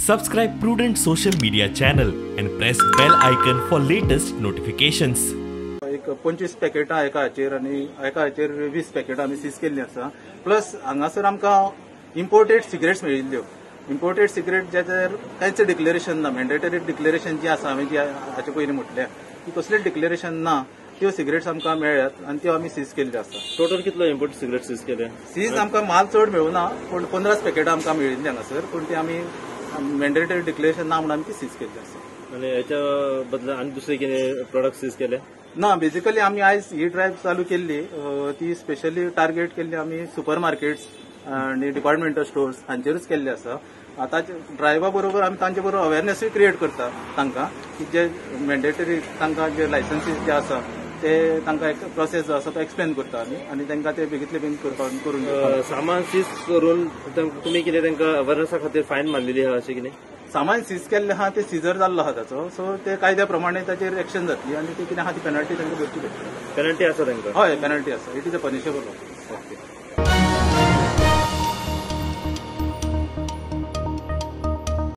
Subscribe Prudent social media channel and press bell icon for latest notifications. एक 25 पॅकेटां एका हाचेर आनी एका हाचेर 20 पॅकेटां आमी सीज केल्ली आसा. प्लस हांगासर आमकां इम्पोर्टेड सिगरेट्स मेळिल्ल्यो. इम्पोर्टेड सिगरेट ज्याचेर कांयच डिक्लेरेशन ना, मॅन्डेटरी डिक्लेरेशन जी आसा हांवें जी हाचे पयलीं म्हटल्या ती कसलेच डिक्लेरेशन ना, त्यो सिगरेट्स आमकां मेळ्ळ्यात आनी त्यो आमी सीज केल्ल्यो आसा. टोटल कितलो इम्पोर्ट सिगरेट सीज केले? सीज आमकां माल चड मेळुना, पूण 15 पॅकेटां आमकां मेळिल्ली हांगासर, पूण ती आमी मॅन्डेटरी डिक्लेरेशन ना म्हणून आमी ती सीज केल्ली आसा. आनी हेच्या बदला आनी दुसरे कितें प्रोडक्ट सीज केले? ना, बेसिकली आमी आयज ही ड्रायव्ह चालू केल्ली ती स्पेशली टार्गेट केल्ली आमी सुपर मार्केट्स आनी डिपार्टमेंटल स्टोर्स हांचेरूच केल्ले आसा. आतां ड्रायव्हा बरोबर आमी तांचे बरोबर अवेरनेसूय क्रिएट करता तांकां की जे मॅन्डेटरी तांकां जे लायसन्सीस जे आसा ते तांकां एक प्रोसेस जो आसा तो एक्सप्लेन करता आमी आनी तांकां ते बेगीतले बेगीन करपाक करून सामान सीज करून तुमी कितें तांकां अवेरनेसा खातीर फायन मारलेली आहा अशें कितें? सामान सीज केल्लें आहा ते सिजर जाल्लो आहा ताचो, सो ते कायद्या प्रमाणे ताचेर एक्शन जातली आनी ते कितें आहा ती पेनल्टी तांकां भरची पडटली. पेनल्टी आसा तांकां? हय, पेनल्टी आसा. It is a punishable. Okay.